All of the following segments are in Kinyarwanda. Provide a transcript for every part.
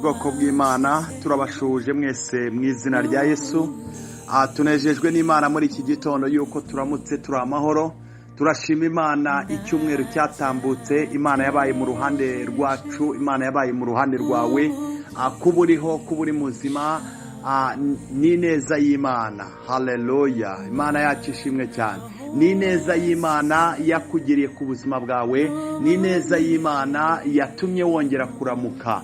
Bwoko bw'Imana, turabashuhuje mwese mu izina rya Yesu. Tunejejwe n'Imana muri iki gitondo yuko turamutse turi amahoro. Turashima Imana, icyumweru cyatambutse Imana yabaye mu ruhande rwacu, Imana yabaye mu ruhande rwawe. Kuba uriho, kuba uri muzima, ni ineza y'Imana. Haleluya, Imana yacu ishimwe cyane. Ni ineza y'Imana yakugiriye ku buzima bwawe, ni ineza y'Imana yatumye wongera kuramuka.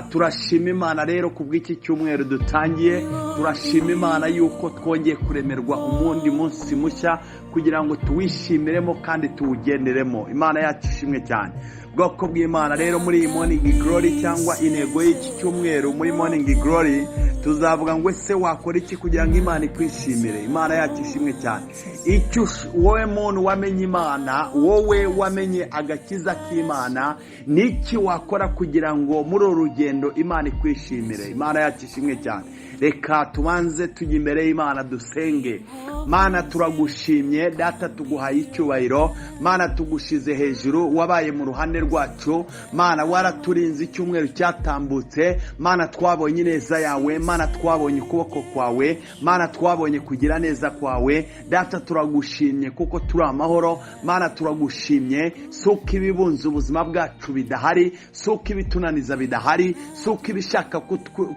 Turashima Imana rero ku bw'iki cyumweru dutangiye. Turashima Imana yuko twongeye kuremerwa umundi munsi mushya kugira ngo tuwishimiremo kandi tuwugenderemo. Imana yacu ishimwe cyane. Bwoko bw'Imana rero, muri iyi Morning Glory cyangwa intego y'iki cyumweru muri Morning Glory, tuzavuga ngo: ese wakora iki kugira ngo Imana ikwishimire? Imana yacu ishimwe cyane. Icyo wowe muntu wamenye Imana, wowe wamenye agakiza k'Imana, niki wakora kugira ngo muri uru rugendo Imana ikwishimire? Imana yacu ishimwe cyane. Reka tubanze tujya imbere y'Imana dusenge. Mana, turagushimye. Data, tuguhaye icyubahiro. Mana, tugushize hejuru. Wabaye mu ruhande rwacu. Mana, waraturinze icyumweru cyatambutse. Mana, twabonye ineza yawe. Mana, twabonye ukuboko kwawe. Mana, twabonye kugira neza kwawe. Data, turagushimye kuko turi amahoro. Mana, turagushimye. Si uko ibibunze ubuzima bwacu bidahari, si uko ibitunaniza bidahari, si uko ibishaka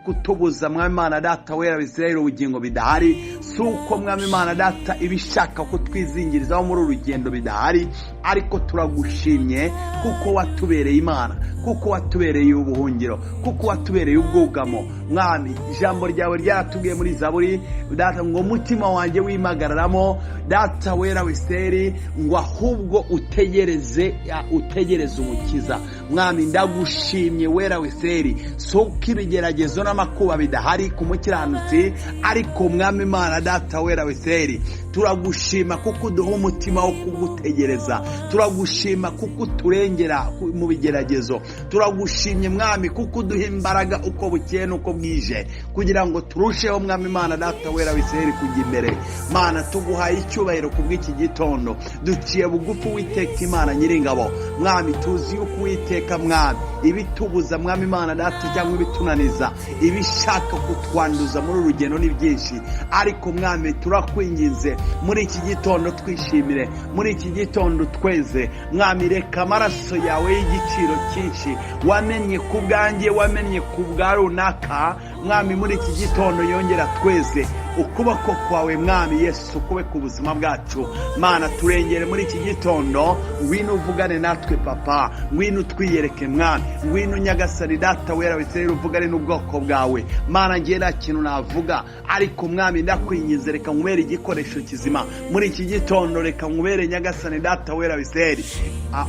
kutubuza, Mwami Imana Data wera Israel, ubugingo bidahari, si uko, Mwami Imana Data, ibishaka kutwizingirizaho muri uru rugendo bidahari, ariko turagushimye kuko watubereye Imana, kuko watubereye ubuhungiro, kuko watubereye ubwugamo. Mwami, ijambo ryawe ryaratubwiye muri Zaburi, Data, ngo: "Mutima wanjye, wimagararamo, Data wera w'Isirayeli, ngo ahubwo utegereze, utegereze Umukiza." Mwami, ndagushimye wera w'Isirayeli. Si uko ibigeragezo n'amakuba bidahari ku mukiranutsi, ariko Mwami Imana Data wera w'Isirayeli, turagushima kuko uduha umutima wo kugutegereza. Turagushima kuko uturengera mu bigeragezo. Turagushimye, Mwami, kuko uduha imbaraga uko bukeye n'uko bwije kugira ngo turusheho, Mwami Imana Data wera w'Isirayeli, kujya imbere. Mana, tuguhaye icyubahiro ku bw'iki gitondo. Duciye bugufi, Uwiteka Imana Nyiringabo. Mwami, tuzi yuko, Uwiteka Mwami, ibitubuza, Mwami Imana Data, cyangwa ibitunaniza, ibishaka kutwanduza muri uru rugendo ni byinshi, ariko Mwami, turakwinginze, muri iki gitondo twishimire, muri iki gitondo tweze. Mwami, reka amaraso yawe y'igiciro cyinshi wamennye ku bwanjye, wamennye ku bwa runaka, Mwami, muri iki gitondo yongera tweze. Ukuboko kwawe, Mwami Yesu, kube ku buzima bwacu. Mana, turengere muri iki gitondo. Ngwino uvugane natwe, Papa. Ngwino utwiyereke, Mwami. Ngwino, Nyagasani Data wera w'Isirayeli, uvugane n'ubwoko bwawe. Mana, ngiye nta kintu navuga, ariko Mwami, ndakwinginze, reka nkubere igikoresho kizima muri iki gitondo. Reka nkubere, Nyagasani Data wera w'Isirayeli,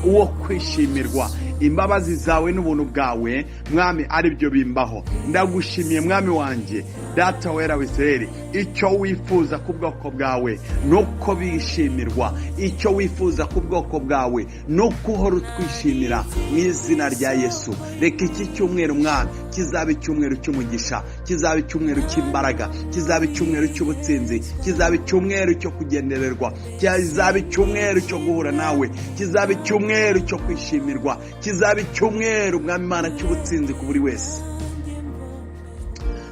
uwo kwishimirwa. Imbabazi zawe n'ubuntu bwawe, Mwami, aribyo bimbaho. Ndagushimiye, Mwami wanjye, Data wera w'Isirayeli. Icyo wifuza ku bwoko bwawe ni uko bishimirwa. Icyo wifuza ku bwoko bwawe ni uko uhora utwishimira. Mu izina rya Yesu, reka iki cyumweru, Mwami, kizaba icyumweru cy'umugisha, kizaba icyumweru cy'imbaraga, kizaba icyumweru cy'ubutsinzi, kizaba icyumweru cyo kugendererwa, kizaba icyumweru cyo guhura nawe, kizaba icyumweru cyo kwishimirwa, kizaba icyumweru, Mwami Imana, cy'ubutsinzi ku buri wese.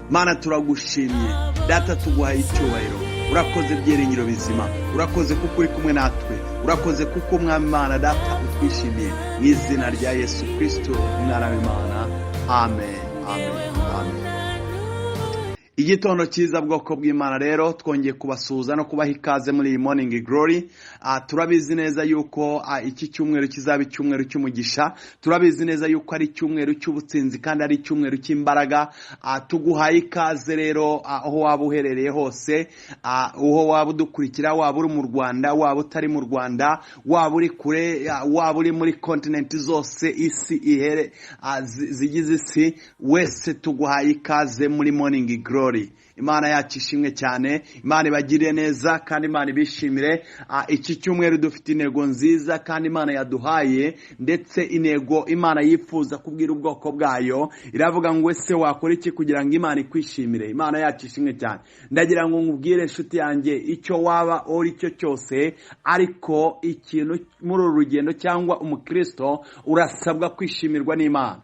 Mana, turagushimye. Data, tuguhaye icyubahiro. Urakoze, byiringiro bizima. Urakoze kuko uri kumwe natwe. Urakoze kuko, Mwami Imana Data, utwishimiye. Mu izina rya Yesu Kirisito, Umwana w'Imana, amen, amen, amen. Igitondo cyiza, bwoko bw'Imana. Rero twongeye kubasuhuza no kubaha ikaze muri iyi Morning Glory. Turabizi neza yuko iki cyumweru kizaba icyumweru cy'umugisha. Turabizi neza yuko ari icyumweru cy'ubutsinzi kandi ari icyumweru cy'imbaraga. Tuguhaye ikaze rero aho waba uherereye hose, aho waba udukurikira, waba uri mu Rwanda, waba utari mu Rwanda, waba uri kure, waba uri muri continent zose isi ihere zigize isi, wese tuguhaye ikaze muri Morning Glory. Imana yacu ishimwe cyane. Imana ibagirire neza kandi Imana ibishimire. Iki cyumweru dufite intego nziza kandi Imana yaduhaye, ndetse intego Imana yifuza kubwira ubwoko bwayo iravuga ngo: ese wakora iki kugira ngo Imana ikwishimire? Imana yacu ishimwe cyane. Ndagira ngo nkubwire, inshuti yanjye, icyo waba uri cyo cyose, ariko ikintu muri uru rugendo cyangwa umukristo urasabwa kwishimirwa n'Imana.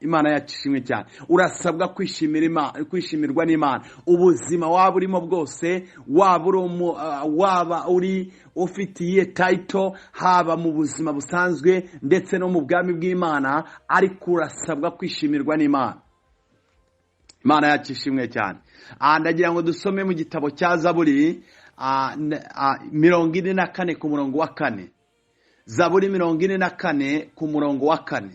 Imana yacu ishimwe cyane. Urasabwa kwishimirwa n'Imana. Ubuzima waba urimo bwose, waba uri ufitiye title, haba mu buzima busanzwe ndetse no mu bwami bw'Imana, ariko urasabwa kwishimirwa n'Imana. Imana yacu ishimwe cyane. Ndagira ngo dusome mu gitabo cya Zaburi 44 ku murongo wa 4. Zaburi 44 ku murongo wa 4.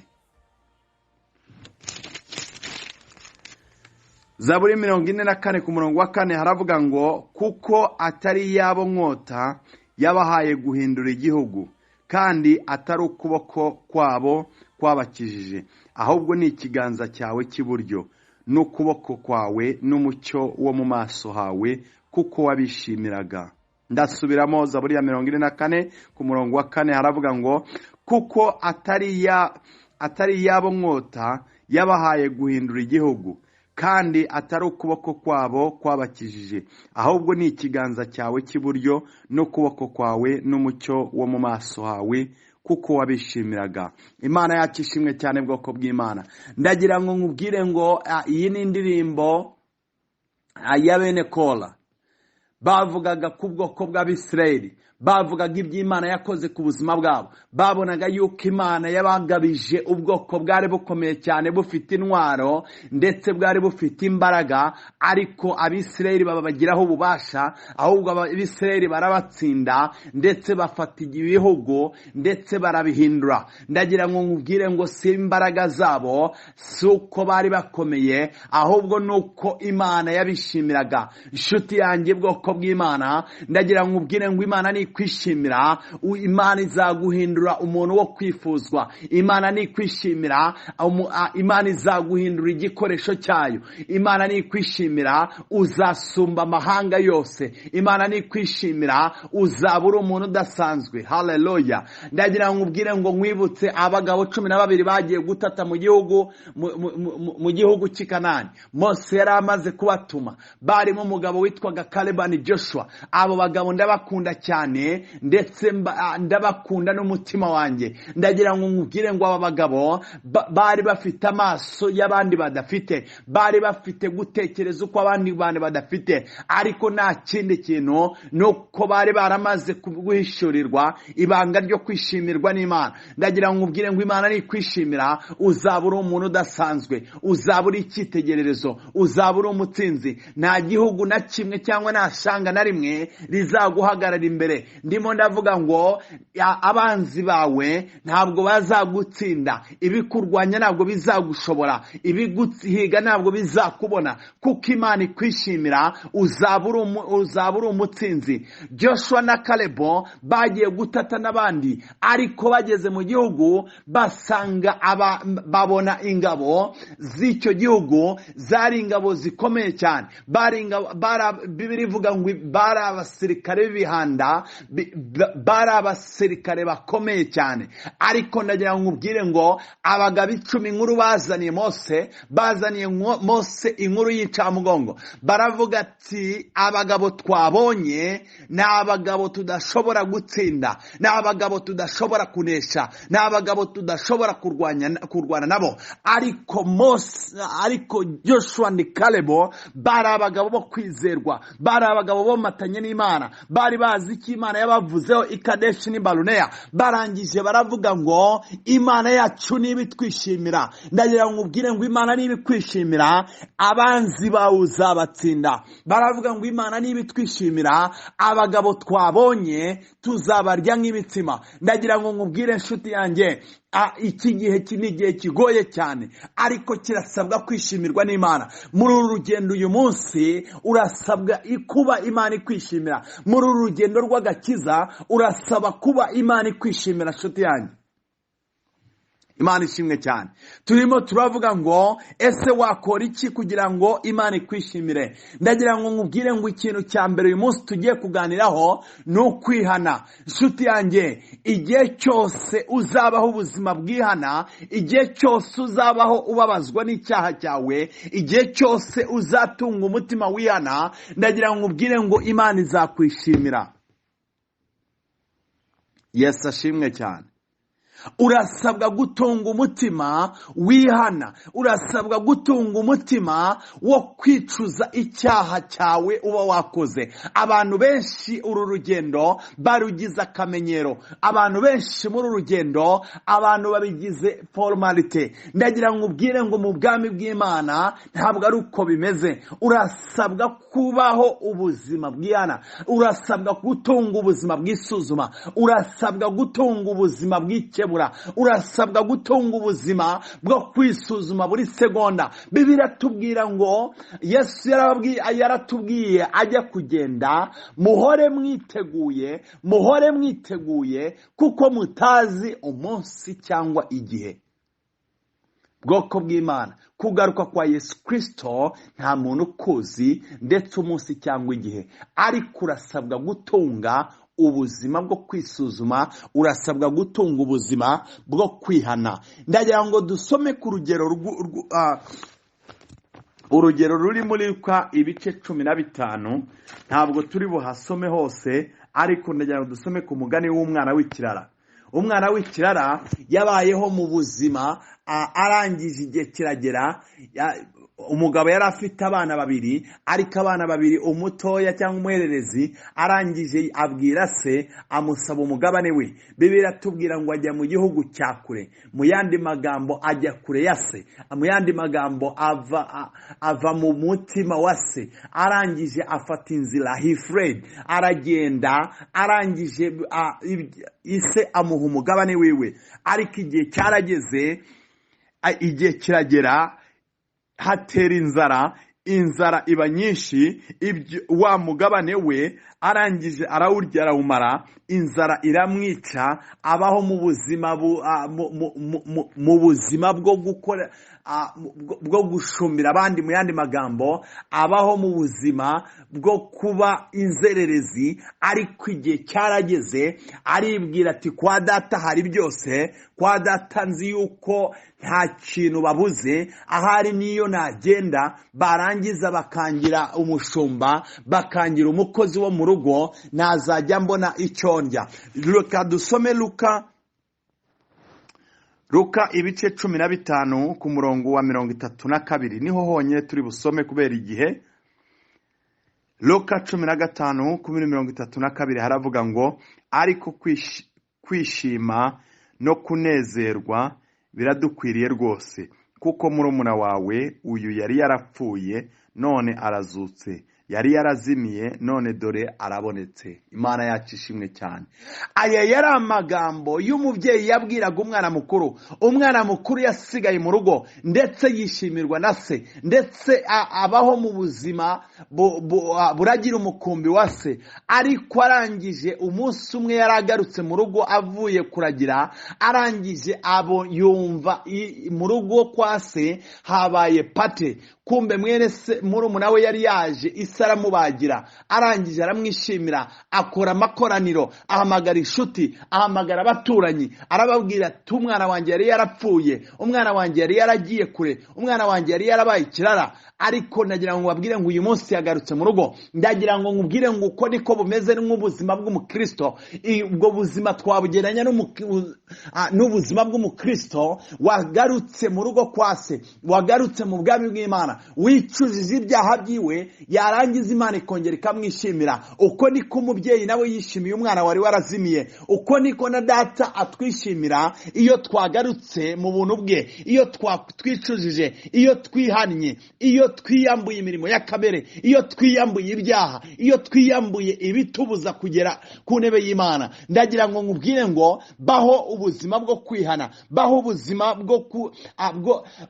Zaburi 44 ku murongo wa 4 haravuga ngo kuko atari yabo nkota yabahaye guhindura igihugu, kandi atari ukuboko kwabo kwabakijije, ahubwo ni ikiganza cyawe cy'iburyo n'ukuboko kwawe n'umucyo wo mu maso hawe, kuko wabishimiraga. Ndasubiramo Zaburi ya 44 ku murongo wa 4 haravuga ngo kuko atari yabo nkota yabahaye guhindura igihugu, kandi atari ukuboko kwabo kwabakijije, ahubwo ni ikiganza cyawe cy'iburyo n'ukuboko kwawe n'umucyo wo mu maso hawe, kuko wabishimiraga. Imana yacu ishimwe cyane, bwoko bw'Imana. Ndagira ngo nkubwire ngo iyi ni indirimbo ya bene Kora. Bavugaga ku bwoko bw'Abisirayeli, bavugaga iby'Imana yakoze ku buzima bwabo. Babonaga yuko Imana yabagabije ubwoko bwari bukomeye cyane, bufite intwaro ndetse bwari bufite imbaraga, ariko Abisirayeli babagiraho ububasha, ahubwo Abisirayeli barabatsinda ndetse bafata ibihugu ndetse barabihindura. Ndagira ngo nkubwire ngo si imbaraga zabo, si uko bari bakomeye, ahubwo nuko Imana yabishimiraga. Inshuti yanjye, bwoko bw'Imana, ndagira ngo nkubwire ngo Imana ni kwishimira, Imana izaguhindura umuntu wo kwifuzwa. Imana ni kwishimira, Imana izaguhindura igikoresho cyayo. Imana ni kwishimira, uzasumba amahanga yose. Imana ni kwishimira, uzabura umuntu udasanzwe. Haleluya. Ndagira ngo ubwire ngo nkwibutse abagabo 12 bagiye gutata mu gihugu mu gihugu cy'i Kanani. Mose yari amaze kubatuma. Barimo umugabo witwaga Caleb na Joshua. Abo bagabo ndabakunda cyane, ndetse ndabakunda n'umutima wanjye. Ndagira ngo nkubwire ngo aba bagabo bari bafite amaso y'abandi badafite, bari bafite gutekereza uko abandi bantu badafite, ariko nta kindi kintu nuko bari baramaze guhishurirwa ibanga ryo kwishimirwa n'Imana. Ndagira ngo nkubwire ngo Imana ni kwishimira, uzabura umuntu udasanzwe, uzabura icyitegererezo, uzabura umutsinzi. Nta gihugu na kimwe cyangwa nta shanga na rimwe rizaguhagarara imbere. Ndimo ndavuga ngo abanzi bawe ntabwo bazagutsinda, ibikurwanya ntabwo bizagushobora, ibiguhiga ntabwo bizakubona, kuko Imana ikwishimira, uzabura umutsinzi. Joshua na Caleb bagiye gutata n'abandi, ariko bageze mu gihugu basanga babona ingabo z'icyo gihugu zari ingabo zikomeye cyane. Bibiri ivuga ngo bari abasirikare b'ibihanda, bari abasirikare bakomeye cyane. Ariko ndagira ngo nkubwire ngo abagabo 10 inkuru bazaniye Mose, bazaniye Mose inkuru y'incamugongo. Baravuga ati abagabo twabonye ni abagabo tudashobora gutsinda, ni abagabo tudashobora kunesha, ni abagabo tudashobora kurwana nabo. Ariko Mose, ariko Joshua na Caleb bari abagabo bo kwizerwa, bari abagabo bomatanye n'Imana, bari bazi icyo Imana yabavuzeho i Kadeshi n'i Baruneya. Barangije baravuga ngo Imana yacu niba itwishimira. Ndagira ngo nkubwire ngo Imana niba ikwishimira, abanzi bawe uzabatsinda. Baravuga ngo Imana niba itwishimira, abagabo twabonye tuzabarya nk'ibitsima. Ndagira ngo nkubwire inshuti yanjye, iki gihe ni igihe kigoye cyane, ariko kirasabwa kwishimirwa n'Imana. Muri uru rugendo uyu munsi urasabwa kuba Imana ikwishimira. Muri uru rugendo rw'agakiza urasaba kuba Imana ikwishimira, nshuti yanjye. Imana ishimwe cyane. Turimo turavuga ngo ese wakora iki kugira ngo Imana ikwishimire? Ndagira ngo nkubwire ngo ikintu cya mbere uyu munsi tugiye kuganiraho ni ukwihana. Nshuti yanjye, igihe cyose uzabaho ubuzima bwihana, igihe cyose uzabaho ubabazwa n'icyaha cyawe, igihe cyose uzatunga umutima wihana, ndagira ngo nkubwire ngo Imana izakwishimira. Yesu ashimwe cyane. Urasabwa gutunga umutima wihana, urasabwa gutunga umutima wo kwicuza icyaha cyawe uba wakoze. Abantu benshi uru rugendo barugize akamenyero, abantu benshi muri uru rugendo abantu babigize formalité. Ndagira ngo ubwire ngo mu bwami bw'Imana ntabwo ari uko bimeze. Urasabwa kubaho ubuzima bwihana, urasabwa gutunga ubuzima bw'isuzuma, urasabwa gutunga ubuzima bw'ikebura, urasabwa gutunga ubuzima bwo kwisuzuma buri segonda. Bibiliya iratubwira ngo Yesu yaratubwiye ajya kugenda, muhore mwiteguye, muhore mwiteguye, kuko mutazi umunsi cyangwa igihe. Bwoko bw'Imana, kugaruka kwa Yesu Kristo nta muntu ukuzi ndetse umunsi cyangwa igihe, ariko urasabwa gutunga ubuzima bwo kwisuzuma, urasabwa gutunga ubuzima bwo kwihana. Ndagira ngo dusome ku rugero urugero ruri muri Luka ibice 15, ntabwo turi buhasome hose, ariko ndagira ngo dusome ku mugani w'umwana w'ikirara. Umwana w'ikirara yabayeho mu buzima, arangije igihe kiragera, umugabo yari afite abana babiri, ariko abana babiri umutoya cyangwa umuhererezi, arangije abwira se amusaba umugabane we. Bibiliya iratubwira ngo ajya mu gihugu cya kure, mu yandi magambo ajya kure ya se, mu yandi magambo ava mu mutima wa se, arangije afata inzira, he fled, aragenda, arangije ise amuha umugabane wiwe. Ariko igihe cyarageze, igihe kiragera, hatera inzara, inzara iba nyinshi, wa mugabane we arangije arawurya arawumara, inzara iramwica, abaho mu buzima mu buzima bwo gukora, bwo gushumbira abandi, mu yandi magambo abaho mu buzima bwo kuba inzererezi. Ariko igihe cyarageze aribwira ati kwa data hari byose, kwa data nzi yuko nta kintu babuze, ahari niyo nagenda barangiza bakangira umushumba, bakangira umukozi wo mu rugo, nazajya mbona icyo ndya. Reka dusome Luka ibice 15 ku murongo wa 32, niho honyine turi busome kubera igihe. Luka 15 ku 32 haravuga ngo ariko kwishima no kunezerwa biradukwiriye rwose, kuko murumuna wawe uyu yari yarapfuye none arazutse, yari yarazimiye none dore arabonetse. Imana yacu ishimwe cyane. Aya yari amagambo y'umubyeyi yabwiraga umwana mukuru. Umwana mukuru yasigaye mu rugo ndetse yishimirwa na se, ndetse abaho mu buzima buragira umukumbi wa se. Ariko arangije umunsi umwe yaragarutse mu rugo avuye kuragira, arangije abo yumva mu rugo kwa se habaye pate, kumbe mwene se murumuna we yari yaje, ise aramubagira, arangije aramwishimira, akora amakoraniro, ahamagara inshuti, ahamagara abaturanyi, arababwira ati umwana wanjye yari yarapfuye, umwana wanjye yari yaragiye kure, umwana wanjye yari yarabaye ikirara, ariko ndagira ngo babwire ngo uyu munsi yagarutse mu rugo. Ndagira ngo nkubwire ngo uko niko bumeze nk'ubuzima bw'umukristo. Ubwo buzima twabugereranya n'ubuzima bw'umukristo wagarutse mu rugo kwa se, wagarutse mu bwami bw'Imana, wicujije ibyaha byiwe, yarangiza Imana ikongera ikamwishimira. Uko niko umubyeyi nawe yishimiye umwana wari warazimiye, uko niko na data atwishimira iyo twagarutse mu buntu bwe, iyo twicujije, iyo twihannye, iyo twiyambuye imirimo ya kamere, iyo twiyambuye ibyaha, iyo twiyambuye ibitubuza kugera ku ntebe y'Imana. Ndagira ngo nkubwire ngo baho ubuzima bwo kwihana, baho ubuzima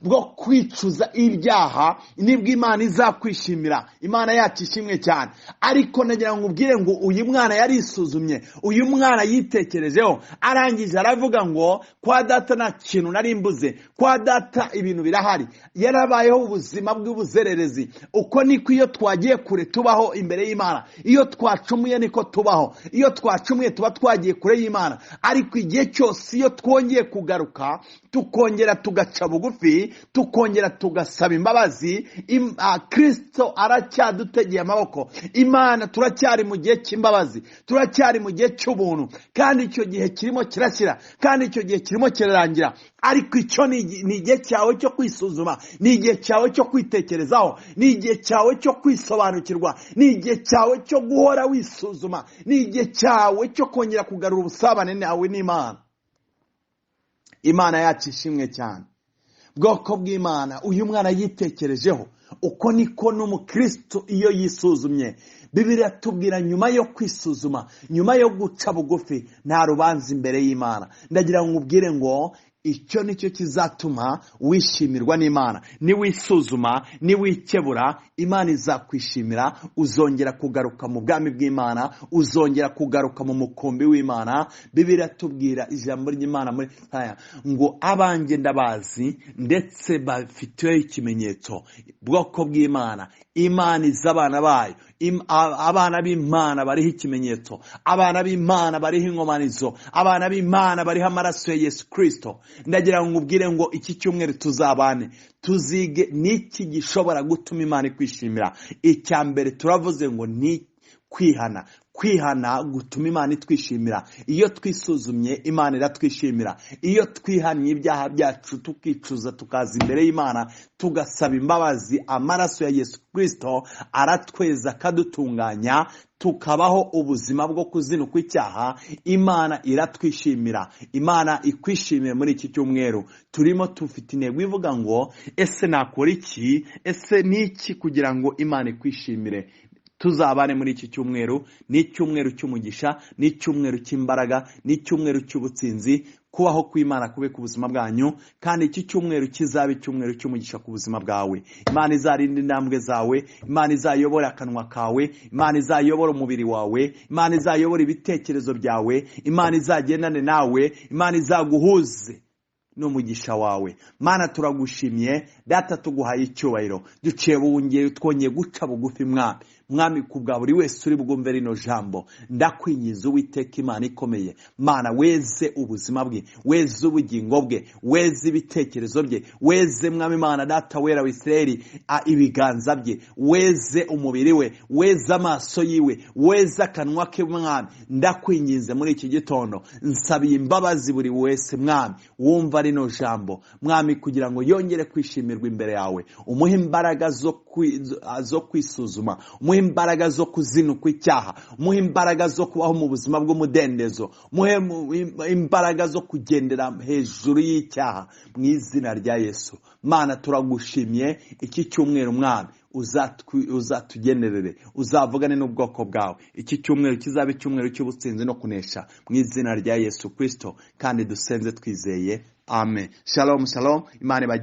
bwo kwicuza ibyaha, nibwo Imana izakwishimira. Imana yacu ishimwe cyane. Ariko ndagira ngo nkubwire ngo uyu mwana yarisuzumye, uyu mwana yitekerejeho, arangije aravuga ngo kwa data nta kintu nari mbuze, kwa data ibintu birahari. Yarabayeho ubuzima bw'ubuzererezi. Uko niko iyo twagiye kure tubaho imbere y'Imana, iyo twacumuye niko tubaho, iyo twacumuye tuba twagiye kure y'Imana. Ariko igihe cyose iyo twongeye kugaruka, tukongera tugaca bugufi, tukongera tugasaba imbabazi, imbabazi. Kristo aracyadutegeye amaboko. Imana, turacyari mu gihe cy'imbabazi, turacyari mu gihe cy'ubuntu, kandi icyo gihe kirimo kirashyira, kandi icyo gihe kirimo kirarangira. Ariko icyo ni igihe cyawe cyo kwisuzuma, ni igihe cyawe cyo kwitekerezaho, ni igihe cyawe cyo kwisobanukirwa, ni igihe cyawe cyo guhora wisuzuma, ni igihe cyawe cyo kongera kugarura ubusabane nawe n'Imana. Imana yacu ishimwe cyane. Bwoko bw'Imana, uyu mwana yitekerejeho. Uko niko n'umukristo iyo yisuzumye, Bibiliya tubwira nyuma yo kwisuzuma, nyuma yo guca bugufi, nta rubanza imbere y'Imana. Ndagira ngo ubwire ngo icyo nicyo kizatuma wishimirwa n'Imana. Niwisuzuma, niwikebura, Imana izakwishimira. Uzongera kugaruka mu bwami bw'Imana, uzongera kugaruka mu mukumbi w'Imana. Bibiliya tubwira ijambo ry'Imana muri Yesaya ngo abanjye ndabazi ndetse bafiteho ikimenyetso. Bwoko bw'Imana, Imana izi abana bayo. Abana b'Imana bariho ikimenyetso, abana b'Imana bariho inkomanizo, abana b'Imana bariho amaraso ya Yesu Kristo. Ndagira ngo ubwire ngo iki cyumweru tuzabane, tuzige n'iki gishobora gutuma Imana ikwishimira. Icya mbere turavuze ngo ni kwihana. Kwihana gutuma Imana itwishimira. Iyo twisuzumye, Imana iratwishimira. Iyo twihannye ibyaha byacu, tukicuza, tukaza imbere y'Imana, tugasaba imbabazi, amaraso ya Yesu Kristo aratweza akadutunganya, tukabaho ubuzima bwo kuzinukwa icyaha. Imana iratwishimira. Imana ikwishimiye muri iki cyumweru turimo. Tufite intego ivuga ngo ese nakora iki, ese ni iki kugira ngo Imana ikwishimire? Tuzabane muri iki cyumweru. Ni icyumweru cy'umugisha, ni icyumweru cy'imbaraga, ni icyumweru cy'ubutsinzi. Kubaho kw'Imana kube ku buzima bwanyu, kandi iki cyumweru kizaba icyumweru cy'umugisha ku buzima bwawe. Imana izarinda intambwe zawe, Imana izayobora akanwa kawe, Imana izayobora umubiri wawe, Imana izayobora ibitekerezo byawe, Imana izagendane nawe, Imana izaguhuze n'umugisha wawe. Mana, turagushimye Data, tuguhaye icyubahiro. Duciye bungeye, twongeye guca bugufi, Mwami. Mwami, ku bwa buri wese uri bwumve rino jambo, ndakwinginze Uwiteka Imana ikomeye, Mana, weze ubuzima bwe, weze ubugingo bwe, weze ibitekerezo bye, weze, Mwami Imana Data wera wa Isirayeli, ibiganza bye, weze umubiri we, weze amaso yiwe, weze akanwa ke. Mwami, ndakwinginze muri iki gitondo, nsabiye imbabazi buri wese, Mwami, wumva rino jambo, Mwami, kugira ngo yongere kwishimirwa imbere yawe. Umuhe imbaraga zo kwisuzuma, umuhe imbaraga zo kuzinukwa icyaha, umuhe imbaraga zo kubaho mu buzima bw'umudendezo, umuhe imbaraga zo kugendera hejuru y'icyaha mu izina rya Yesu. Mana, turagushimye. Iki cyumweru, Mwami, uzatugenerere, uzavugane n'ubwoko bwawe. Iki cyumweru kizaba icyumweru cy'ubutsinzi no kunesha mu izina rya Yesu Kristo, kandi dusenze twizeye, amen. Shalom, shalom. Imana.